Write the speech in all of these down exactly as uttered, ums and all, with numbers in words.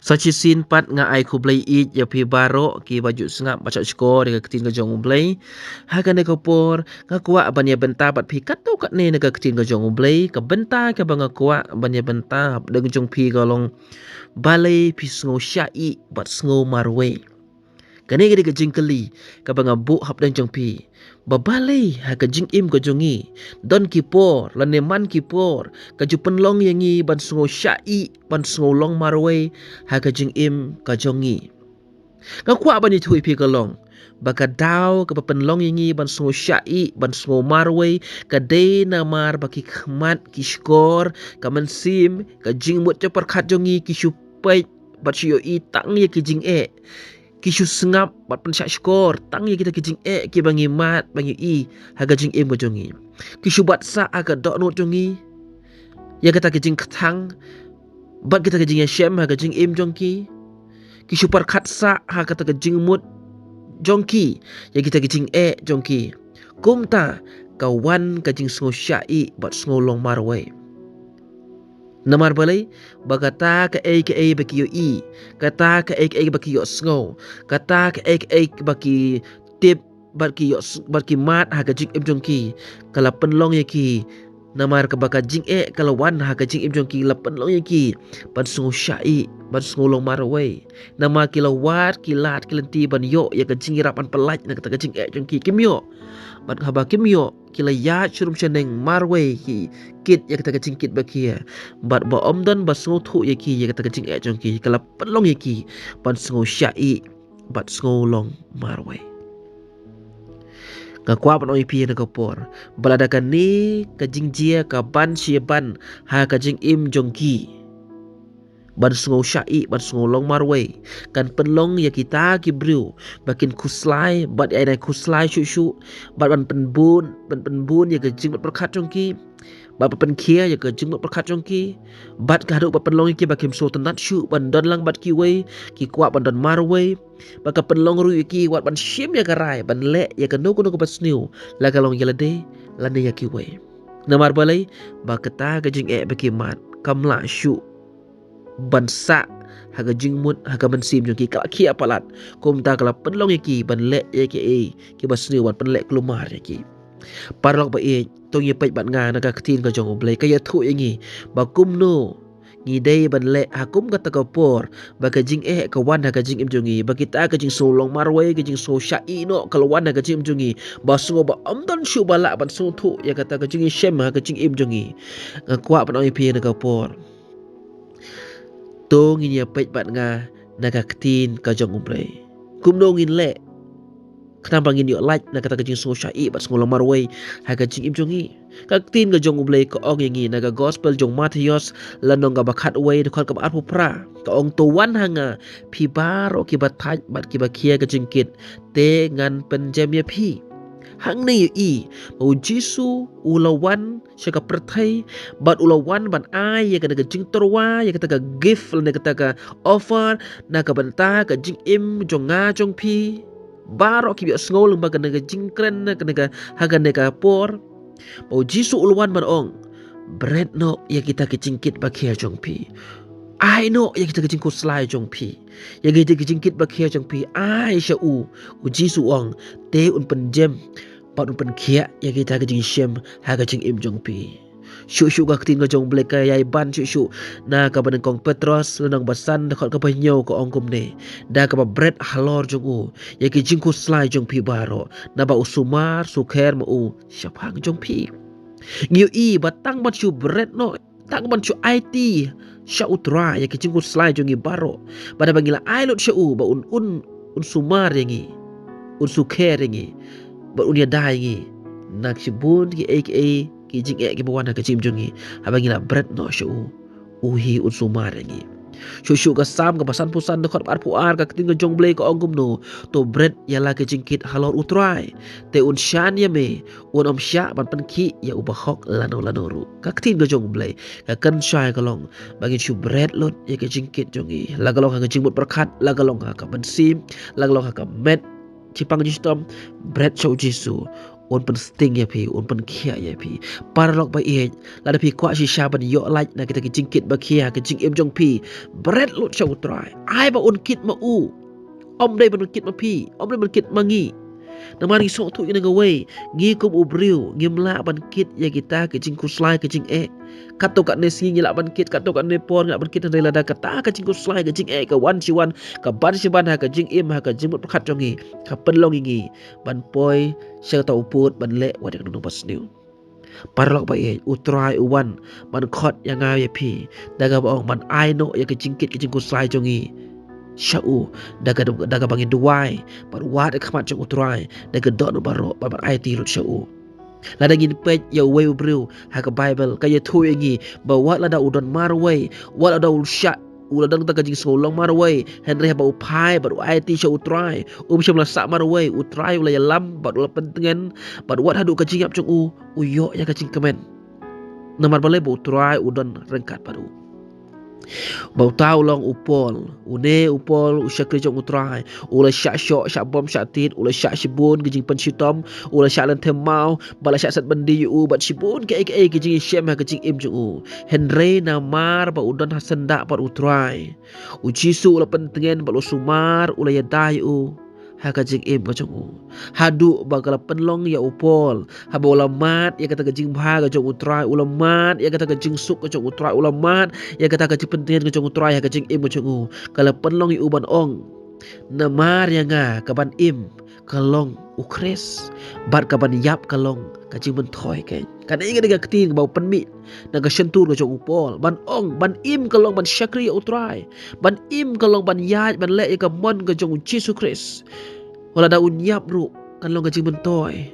Sa shisien pat nga ai khublei ïeit ïa phi baroh kiba ju sngap bad shah shkor ïa ka ktien ka jong U Blei. Ha kane ka por nga kwah ban ïa bynta bad phi katto katne na ka ktien ka jong U Blei, ka bynta kaba nga kwah ban ïa bynta hapdeng jong phi ka long: Balei phi sngew shah ïeh bad sngew marwei? Kane ka dei ka jingkylli kaba nga buh hapdeng jong phi, ba balei ha ka jingim ka jong ngi don ki por lane man ki por ka ju pynlong ïa ngi ban sngew shah ïeh, ban sngew long marwei ha ka jingim ka jong ngi. Nga kwah ban ïathuh ïa phi ka long ba ka daw kaba pynlong ïa ngi ban sngew shah ïeh, ban sngew marwei, ka dei namar ba ki khmat, ki shkor, ka mynsiem, ka jingmut jingpyrkhat jong ngi ki shu peit bad shu ïohi tang ïa ki jingeh. Ki shu sngap bad pynshah shkor tang ïa kita ki jingeh kiba ngi mad, ba ngi ïohi ha ka jingim ka jong ngi. Ki shu bat sah ha ka dohnud jong ngi ïa kata ka jingkthang bad kita ka jingïashem ha ka jingim jong ki. Ki shu pyrkhat sah ha kata ka jingmut jong ki ïa kita ka jingeh jong ki. Kumta ka wan ka jingsngew shah ïeh bad sngew long marwei. Namar balei? Ba kata kaei kaei ba ki ïohi, kata kaei kaei ba ki ïohsngew, kata kaei kaei ba ki tip bad ki ïoh, bad ki mad ha ka jingim jong ki, ka la pynlong ïa ki. Namar kaba ka jingeh ka la wan ha ka jingim jong ki, la pynlong ïa ki ban sngew shah ïeh, ban sngew long marwei. Namar ki la wad, ki lad, ki lynti ban ïoh ïa ka jingïarap, ban pyllait na kata ka jingeh jong ki, kim ïoh. Bad haba kim ïoh, ki la ïaid sharum shaneng marwei, ki kit ïa kata ka jingkit ba khia. Bad ba ym don ba sngewthuh ïa ki ïa kata ka jingeh jong ki, ka la pynlong ïa ki ban sngew shah ïeh bad sngew long marwei. Nga kwah ban ong ïa phi ha kane ka por ba lada kane ka jingjia ka ban sha ban ha ka jingim jong ki, ban sngew shah ïeh, ban sngew long marwei, kan pynlong ïa kita ki briew ba kin khuslai bad ïa nai khuslai shuh shuh, bad ban pynbun, ban pynbun ïa ka jingmut pyrkhat jong ki, bad ban pynkhia ïa ka jingmut pyrkhat jong ki, bad ka haduh ba pynlong ïa ki ba kim sngewtynnat shuh ban don lang bad kiwei, ki kwah ban don marwei, bad ka pynlong ruh ïa ki wat ban shim ïa ka rai ban leh ïa kano kano kaba sniew, la ka long ïa lade lane ïa kiwei. Namar balei? Ba kata ka jingeh ba ki mad kam lah shuh ban sah ha ka jingmut, ha ka mynsiem jong ki, ka la khia palat. Kumta ka la pynlong ïa ki ban leh ïa kiei kiba sniew, ban pynleh kulmar ïa ki. Paralok ba ïeit, to ngin ïa peit bad nga na ka ktien ka jong U Blei, ka ïathuh ïa ngi ba kumno ngi dei ban leh ha kum kata ka por ba ka jingeh ka wan ha ka jingim jong ngi, ba kita ka jingsngew long marwei, ka jingsngew shah ïeh noh ka la wan ha ka jingim jong ngi, ba sngew ba ym don shuh ba lah ban sngewthuh ïa kata ka jingïashem ha ka jingim jong ngi. Nga kwah ban ong ïa phi ha kane ka por, to ngin ïa peit bad nga na ka ktien ka jong U Blei, kumno ngin leh khnang ba ngin ïoh lait na kata ka jingsngew shah ïeh bad sngew long marwei ha ka jingim jong ngi. Ka ktien ka jong U Blei ka ong ïa ngi na ka Gospel jong u Mathaios, lynnong kaba khatwei, dkhot kaba arphew phra, ka ong: To wan ha nga, phi baroh kiba thait bad kiba khia ka jingkit, te ngan pynjem ïa phi. Hangne ïohi ba U Jisu u la wan sha ka pyrthei bad u la wan ban ai ïa kane ka jingtyrwa, ïa kata ka gift lane kata ka offer na ka bynta ka jingim jong nga jong phi. Baroh kiba ïohsngew lyngba kane ka jingkren, na kane ka, ha kane ka por, ba U Jisu u la wan ban ong: Bret noh ïa kita ki jingkit ba khia jong phi. Ai noh ïa kita ki jingkhuslai jong phi, ïa kita ki jingkit ba khia jong phi, ai sha u. U Jisu u ong, te un pynjem bad un pynkhiah ïa kita ki jingshem ha ka jingim jong phi. Shuh shuh ka ktien ka jong U Blei ka ïai ban shuh shuh na kaba nyngkong Petros, lynnong ba san, dkhot kaba hynñiew, ka ong kumne: Da kaba bret halor jong u ïa ki jingkhuslai jong phi baroh, naba u sumar sukher ma u shaphang jong phi. Ngi ïohi ba tang ban shu bret noh, tang ban shu aiti sha U Trai ïa ki jingkhuslai jong ngi baroh, bad haba ngi la ai lut sha u, ba un, un, un sumar ïa ngi, un sukher ïa ngi, bad un ïada ïa ngi na shibun kiei kiei ki jingeh kiba wan ha ka jingim jong ngi, haba ngi la bret noh sha u, u hi un sumar ïa ngi. Shuh shuh ka Salm kaba sanphew san, dkhot ba arphew ar, ka ktien ka jong U Blei ka ong kumno: To bret ïa la ki jingkit halor U Trai, te un shan ïa me, un ym shah ban pynkhih ïa u bahok lano lano ruh. Ka ktien ka jong U Blei ka kynshai ka long ba ngin shu bret lut ïa ki jingkit jong ngi, la ka long ha ka jingmut pyrkhat, la ka long ha ka mynsiem, la ka long ha ka met, jingpang jingshitom, bret sha U Jisu, Un pynsting ïa phi, un pynkhiah ïa phi. Paralok ba ïeit, lada phi kwah shisha ban ïoh lait na kita ki jingkit ba khia ha ka jingim jong phi, bret lut sha U Trai. Ai ba un kit ma u. Ym dei ban kit ma phi, ym dei ban kit ma ngi. Namar ngi sngewthuh ïa kawei, ngi kum u briew, ngim lah ban kit ïa kita ki jingkhuslai, ki jingeh. Katto katne sngi ngi lah ban kit, katto katne por ngi lah ban kit, hynrei lada kata ka jingkhuslai, ka jingeh, ka wan shi wan, ka ban shi ban ha ka jingim, ha ka jingmut pyrkhat jong ngi, ka pynlong ïa ngi ban poi sha kata u pud ban leh wat ïa ka nongdon basniew. Paralok ba ïeit, U Trai u wan ban khot ïa nga ïa phi, da kaba ong ban ai noh ïa ka jingkit ka jingkhuslai jong ngi sha u, da ka, da kaba ngin duwai bad wad ha khmat jong U Trai da ka dohnud baroh, bad ban aiti lut sha u. Lada ngin peit ïa uwei u briew ha ka Baibl, ka ïathuh ïa ngi ba wat lada u don marwei, wat lada u shah, u la don kata ka jingsngew long marwei, hynrei haba u phai bad u aiti sha U Trai, um shym la sah marwei, U Trai u la ïalam bad u la pyntngen, bad wat haduh ka jingïap jong u, u ïoh ïa ka jingkmen. Namar balei? Ba U Trai u don ryngkat bad u. Ba uta u long u Paul. Une u Paul, u shakri jong U Trai, u la shah shoh, shah bom, shah tied, u la shah shibun ki jingpynshitom, u la shah lynthem maw, ba la shah set byndi ïa u bad shibun kiei kiei ki jingïashem ha ka jingim jong u. Hynrei namar ba u don ha syndah bad U Trai, U Jisu u la pyntngen bad u la sumar, u la ïada ïa u ha ka jingim ka jong u. Haduh ba ka la pynlong ïa u Paul, haba u la mad ïa kata ka jingbha ka jong U Trai, u la mad ïa kata ka jingsuk ka jong U Trai, u la mad ïa kata ka jingpyntngen ka jong U Trai ha ka jingim ka jong u, ka la pynlong ïa u ban ong, namar ïa nga ka ban im ka long U Khrist, bad ka ban ïap ka long ka jingmyntoi. Kane ka dei ka ktien kaba u pynmih na ka shyntur ka jong u Paul, ban ong, ban im ka long ban shakri ïa U Trai, ban im ka long ban ïaid ban leh ïa ka mon ka jong U Jisu Khrist. Wat lada un ïap ruh kan long ka jingmyntoi.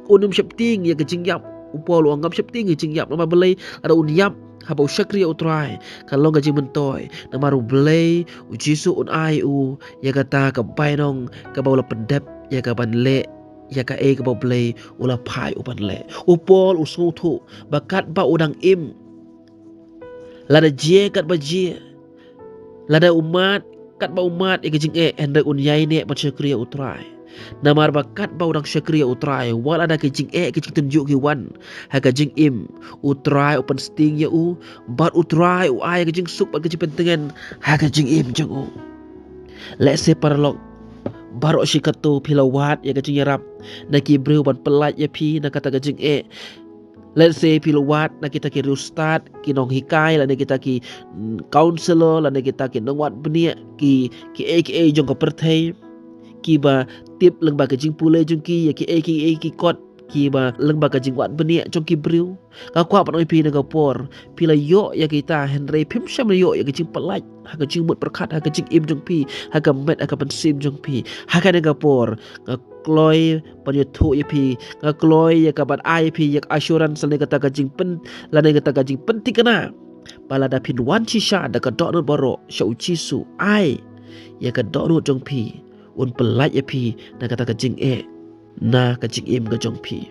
Un ym sheptieng ïa ka jingïap. U Paul u ong ngam sheptieng ïa ka jingïap, namar balei? Lada un ïap haba u shakri ïa U Trai, kan long ka jingmyntoi. Namar U Blei, U Jisu un ai u ïa kata ka bainong kaba u la pyndep ïa ka ban leh ïa kaei kaba U Blei u la phai u ban leh. U Paul u sngewthuh ba katba u dang im, lada jia katba jia, lada u mad katba u mad ïa ka jingeh, hynrei un ïaineh ban shakri ïa U Trai. Namar ba katba u dang shakri ïa U Trai, wat lada ki jingeh ki jingtynjuh ki wan ha ka jingim, U Trai u pynsting ïa u, bad U Trai u ai ka jingsuk bad ka jingpyntngen ha ka jingim jong u. Lehse paralok baroh shi katto phi la wad ïa ka jingïarap na ki briew ban pyllait ïa phi na kata ka jingeh. Lehse phi la wad na kita ki riewstad, ki nonghikai, lane kita ki, mm, counselor, lane kita ki nongwad bniah, ki, kiei kiei jong ka pyrthei, kiba tip lyngba ka jingpule jong ki ïa kiei kiei ki kot, kiba lyngba ka jingwad bniah jong ki briew. Nga kwah ban ong ïa phi na ka por, phi la ïoh ïa kita, hynrei phim shym la ïoh ïa ka jingpyllait ha ka jingmut pyrkhat, ha ka jingim jong phi, ha ka met, ha ka mynsiem jong phi. Ha kane ka por nga kloi ban ïathuh ïa phi, nga kloi ïa ka ban ai ïa phi ïa ka assurance lane kata ka jingpyn, lane kata ka jingpynthikna ba lada phin wan shisha da ka dohnud baroh sha U Jisu, ai ïa ka dohnud jong phi, un pyllait ïa phi na kata ka jingeh, na ka jingim ka jong phi.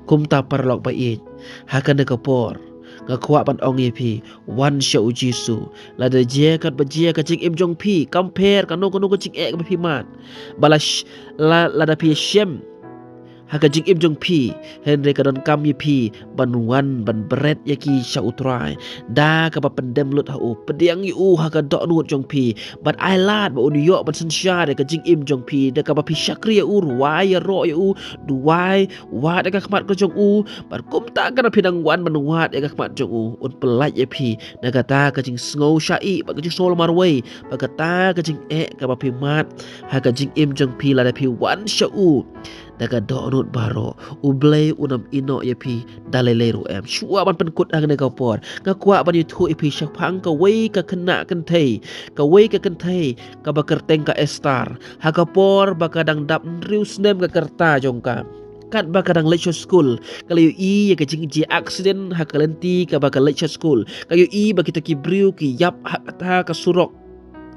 Kumta paralok ba ïeit, ha kane ka por nga kwah ban ong ïa phi, wan sha U Jisu. Lada jia katba jia ka jingim jong phi, kam pher kano kano ka jingeh kaba phi mad, ba la sh-, la, lada phi shem ha ka jingim jong phi, hynrei ka donkam ïa phi ban wan ban bret ïa ki sha U Trai da kaba pyndem lut ha u. Pdiang ïa u ha ka dohnud jong phi, bad ai lad ba un ïoh ban synshar ïa ka jingim jong phi da kaba phi shakri ïa u, rwai ïaroh ïa u, duwai, wad ïa ka khmat ka jong u. Bad kumta katba phi dang wan ban wad ïa ka khmat jong u, un pyllait ïa phi na kata ka jingsngew shaei bad ka jingsngew marwei, bad kata ka jingeh kaba phi mad ha ka jingim jong phi lada phi wan sha u da ka dohnud baroh. U Blei un ym ïehnoh ïa phi da lei lei ruh em. Shuwa ban pynkut ha kane ka por, nga kwah ban ïathuh ïa phi shaphang kawei ka khynnah kynthei, kawei ka kynthei kaba kyrteng ka Esther. Ha ka por ba ka dang dap hynriew snem ka rta jong ka, katba ka dang leit sha skul, ka la ïohi ïa ka jingjia aksiden ha ka lynti kaba ka leit sha skul. Ka ïohi ba kita ki briew ki ïap ha kata ka surok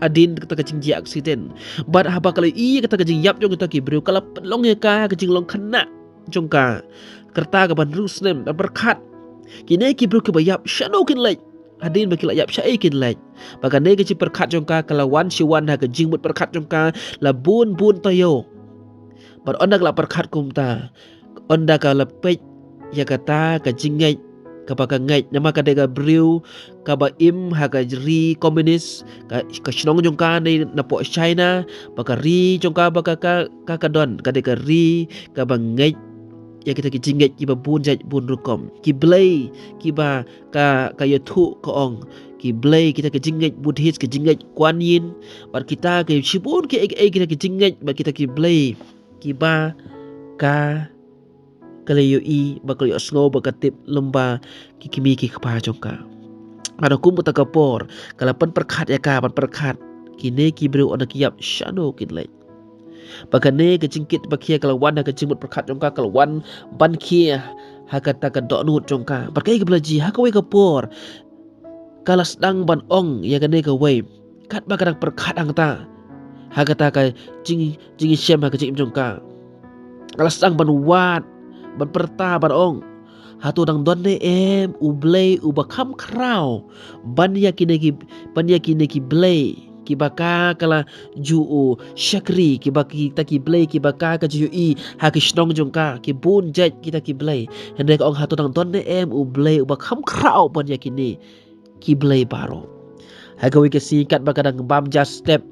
hadien kata ka jingjia aksiden. Bad haba ka la ïohi ïa kata ka jingïap jong kita ki briew, ka la pynlong ïa ka ha ka jinglong khynnah jong ka, ka rta kaba hynriew snem, ban pyrkhat, kine ki briew kiba ïap, shano kin leit? Hadien ba ki la ïap, shaei kin leit? Bad kane ka jingpyrkhat jong ka ka la wan shi wan ha ka jingmut pyrkhat jong ka la bun bun taïew. Bad ynda ka la pyrkhat kumta, Ynda ka la peit ïa kata ka jingngeit kaba ka ngeit, namar ka dei ka briew kaba im ha ka ri komunis, ka, ka shnong jong ka ne napoh China, ba ka ri jong ka ba ka, ka, ka, ka don, ka dei ka ri kaba ngeit ïa kita ki jingngeit kiba bun jait bun rukom. Ki blei kiba ka, ka ïathuh ka ong, ki blei kita ki jingngeit Buddhist, ki jingngeit Kuan Yin, bad kita ki shibun ki ei ei kita ki jingngeit, bad kita ki blei kiba ka, ka la ïohi, ba ka la ïohsngew, ba ka tip lem bad ki kmie ki kpa jong ka. Haba kum kata ka por ka la pynpyrkhat ïa ka, pynpyrkhat kine ki briew ynda ki ïap shano kin leit. Ba kane ka jingkit ba khia ka la wan ha ka jingmut pyrkhat jong ka, ka la wan ban khia ha kata ka dohnud jong ka. Bad kaei kaba la jia, ha kawei ka por ka la sdang ban ong ïa kane kawei, katba ka dang pyrkhat hangta ha kata ka jing, jingïashem ha ka jingim jong ka. Ka la sdang ban wad, ban pyrta, ban ong, hato dang don ne em U Blei uba kham khraw ban ïa kine ki, ban ïa kine ki blei kiba ka, ka la ju u shakri, kiba kita ki blei kiba ka, ka ju ïohi ha ki shnong jong ka, ki bun jait kita ki blei. Hynrei ka ong, hato dang don ne em U Blei uba kham khraw ban ïa kine ki blei baroh. Ha kawei ka sngi katba ka dang bam ja step,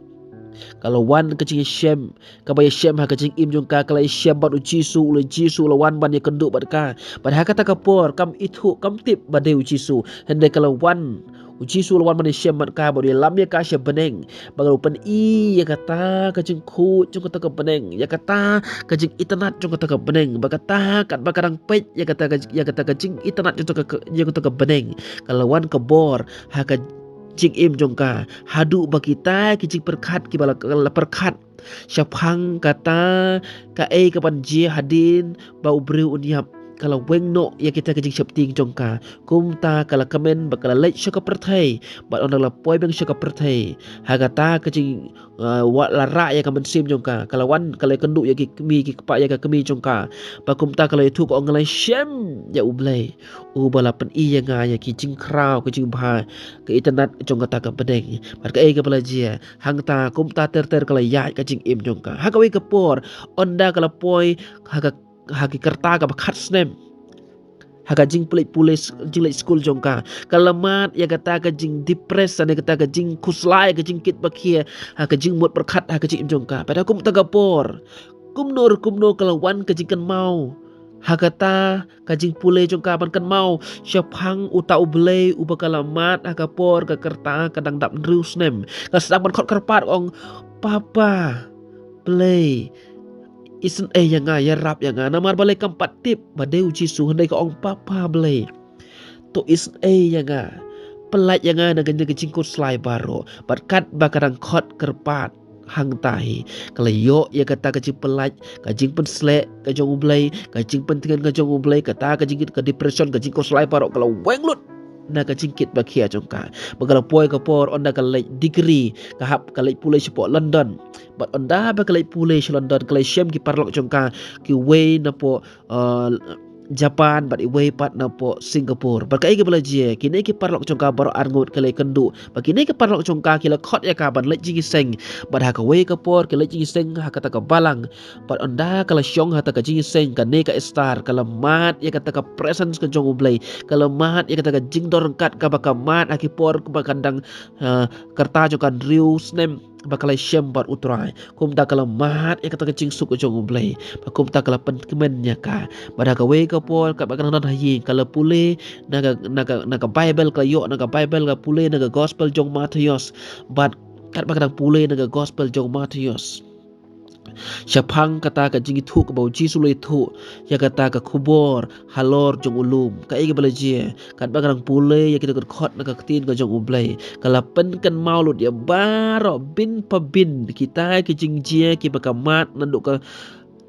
ka la wan ka jingïashem kaba ïashem ha ka jingim jong ka, ka la ïashem bad U Jisu, U Jisu u la wan ban ïakynduh bad ka. Bad ha kata ka por kam ithuh, kam tip ba dei U Jisu. Hynrei ka la wan, U Jisu u la wan ban ïashem bad ka, bad u ïalam ïa ka sha bneng. Ba ka la pyn-i ïa kata ka jingkhuid jong kata ka bneng, ïa kata ka jingitynnad jong kata ka bneng. Ba kata, katba ka dang peit ïa kata ka, ïa kata ka jingitynnad jong kata ka, ïa kata ka bneng, ka la wan ka bor ha ka jingim jong ka, haduh ba kita ki jingpyrkhat kiba la, la pyrkhat shaphang kata kaei kaban jia hadien ba u briew un ïap, ka la weng noh ïa kita ki jingsheptieng jong ka. Kumta ka la kmen bad ka la leit sha ka pyrthei. Bad ynda ka la poi biang sha ka pyrthei, ha kata ka jing, uh, wat la rah ïa ka mynsiem jong ka, ka la wan, ka la ïakynduh ïa ki kmie ki kpa, ïa ka kmie jong ka. Bad kumta ka la ïathuh ka ong, nga la ïashem ïa U Blei uba la pyn-i ïa nga ïa ki jingkhraw, ki jingbha, ka itynnad jong kata ka bneng. Bad kaei kaba la jia, hangta kumta ter ter ka la ïaid ka jingim jong ka. Ha kawei ka por, ynda ka la poi ha ka, ha ki rta kaba khat snem ha ka jingpule, pule, jingleit skul jong ka, ka la mad ïa kata ka jingdepress, ne kata ka jingkhuslai, ka jingkit ba khia, ha ka jingmut pyrkhat ha ka jingim jong ka. Bad ha kumta ka por, kumno re kumno ka la wan ka jingkynmaw ha kata ka jingpule jong ka, ban kynmaw shaphang uta U Blei uba ka la mad ha ka por ka rta ka dang dap hynriew snem. Ka sdang ban khot kyrpad, ong, Papa Blei, isynei ïa nga, ïarap ïa nga. Namar balei kam pat tip ba dei U Jisu, hynrei ka ong, Papa Blei, to isynei ïa nga, pyllait ïa nga na kane ka jingkhuslai baroh. Bad katba ka dang khot kyrpad hangta hi, ka la ïoh ïa kata ka jingpyllait, ka jingpynsleh ka jong U Blei, ka jingpyntngen ka jong U Blei, kata ka jingkit, ka depression, ka jingkhuslai baroh ka la weng lut na ka jingkit ba khia jong ka. Bad ka la poi ka por, ynda ka leit degree, ka hap ka leit pule shapoh London. Bad ynda ba ka leit pule sha London, ka la ïashem ki paralok jong ka, kiwei napoh, uh, Japan, bad iwei pat napoh Singapore. Bad kaei kaba la jia, kine ki paralok jong ka baroh arngut ki la ïakynduh. Bad kine ki paralok jong ka ki la khot ïa ka ban leit jingïaseng. Bad ha kawei ka por ki leit jingïaseng ha kata ka balang. Bad ynda ka la shong ha kata ka jingïaseng, kane ka Esther ka la mad ïa kata ka presence ka jong U Blei. Ka la mad ïa kata ka jingdon ryngkat kaba ka mad ha ki por kaba ka dang, uh, ka rta jong ka hynriew snem ba ka la ïashem bad U Trai. Kumta ka la mad ïa kata ka jingsuk ka jong U Blei. Bad kumta ka la pynkmen ïa ka. Bad ha kawei ka por, katba ka dang don ha ïing, ka la pule na ka, na ka, na ka Baibl, ka la ïoh na ka Baibl, ka pule na ka Gospel jong u Mathaios. Bad katba ka dang pule na ka Gospel jong u Mathaios, shaphang kata ka jingithuh kaba U Jisu u la ïathuh ïa kata ka khubor halor jong u lum, kaei kaba la jia, katba ka dang pule ïa kita ki dkhot na ka ktien ka jong U Blei, ka la pynkynmaw lut ïa baroh, byn pa byn, kita ki jingjia kiba ka mad naduh ka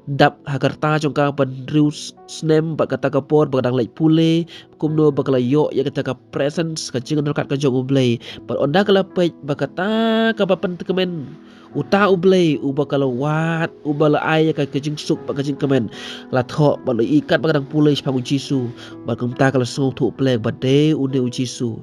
dap ha ka rta jong ka ba hynriew s-, snem, bad kata ka por ba ka dang leit pule, kumno ba ka la ïoh ïa kata ka presence, ka jingdon ryngkat ka jong U Blei. Bad ynda ka la peit ba kata kaba pynkmen, uta U Blei uba ka la wad, uba la ai ïa ka, ka jingsuk bad ka jingkmen, la thoh bad la ïohi katba ka dang pule shaphang U Jisu. Bad kumta ka la sngewthuh pyrshah ba dei une U Jisu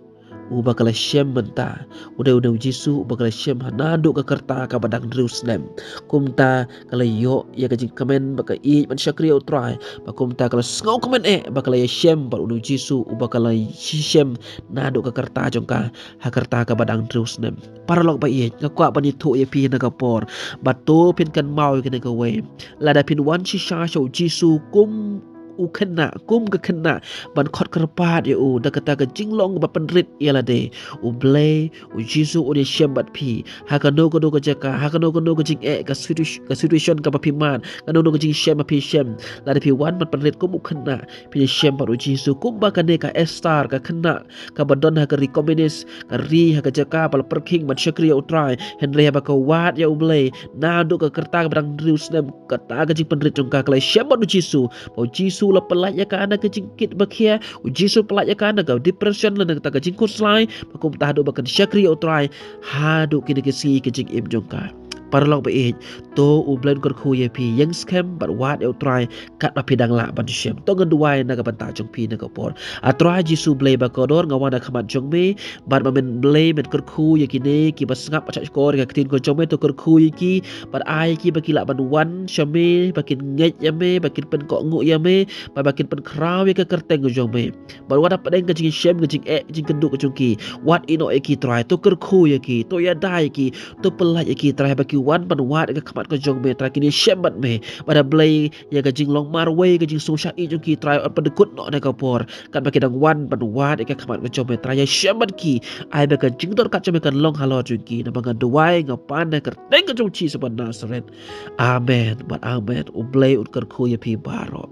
uba ka la shem mynta. U dei une u Jisu uba ka la shem ha naduh ka rta kaba dang hynriew snem. Kumta ka la ïoh ïa ka jingkmen bad ka ïeit ban shakri ïa U Trai. Bad kumta ka la sngewkmen eh ba ka la ïashem bad une u Jisu uba ka la shishem naduh ka rta jong ka ha ka rta kaba dang hynriew snem. Paralok ba ïeit, nga kwah ban ïathuh ïa phi na ka por ba to phin kynmaw ïa kane kawei. Lada phin wan shisha sha u Jisu kum u khynnah, kum ka khynnah, ban khot kyrpad ïa u da kata ka jinglong ba pynrit ïa lade, U Blei, U Jisu un ïashem bad phi ha kano kano ka jaka, ha kano kano ka jingeh, ka situ-, ka situation kaba phi mad, kano kano ka jingshem ba phi shem. Lada phi wan ban pynrit kum u khynnah, phin ïashem bad U Jisu. Kumba kane ka Esther, ka khynnah kaba don ha ka ri komunis, ka ri ha ka jaka ba la pyrkhing ban shakri ïa U Trai, hynrei haba ka wad ïa U Blei naduh ka rta kaba dang hynriew snem, kata ka jingpynrit jong ka ka la shem bad U Jisu. Ba U Jisu u la pyllait ïa ka na ka jingkit ba khia, U Jisu u pyllait ïa ka na ka depression lane kata ka jingkhuslai, ba kumta haduh ba kan shakri ïa U Trai haduh kine ki sngi ka jingim jong ka. Paralok ba ïeit, to U Blei un kyrkhu ïa phi, ïeng skhem bad wad ïa U Trai katba phi dang lah ban shem. To ngan duwai na ka bynta jong phi na ka por. A Trai Jisu Blei ba kordor, nga wan ha khmat jong me, bad ba men Blei men kyrkhu ïa kine kiba sngap bad shahshkor ïa ka ktien ka jong me, to kyrkhu ïa ki bad ai ïa ki ba ki lah ban wan sha me, ba kin ngeit ïa me, ba kin pynkohnguh ïa me, bad ba kin pynkhraw ïa ka kyrteng ka jong me. Bad wat hapdeng ka jingshem, ka jingeh, jingkynduh ka jong ki, wat ïehnoh ïa ki Trai, to kyrkhu ïa ki, to ïada ïa ki, to pyllait ïa ki Trai, ba ki wan ban wad ïa ka khmat ka jong me Trai, kin ïashem bad me. Bad A Blei, ïa ka jinglong marwei, ka jingsngewsha ïeit jong ki Trai, wat pyndykut noh na ka por, katba ki dang wan ban wad ïa ka khmat ka jong me Trai, ïashem bad ki. Ai ba ka jingdonkam jong me kan long halor jong ki. Namar nga duwai, nga pan ha ka kyrteng ka jong U Jisu ba Nasaret. Amen bad amen. U Blei un kyrkhu ïa phi baroh.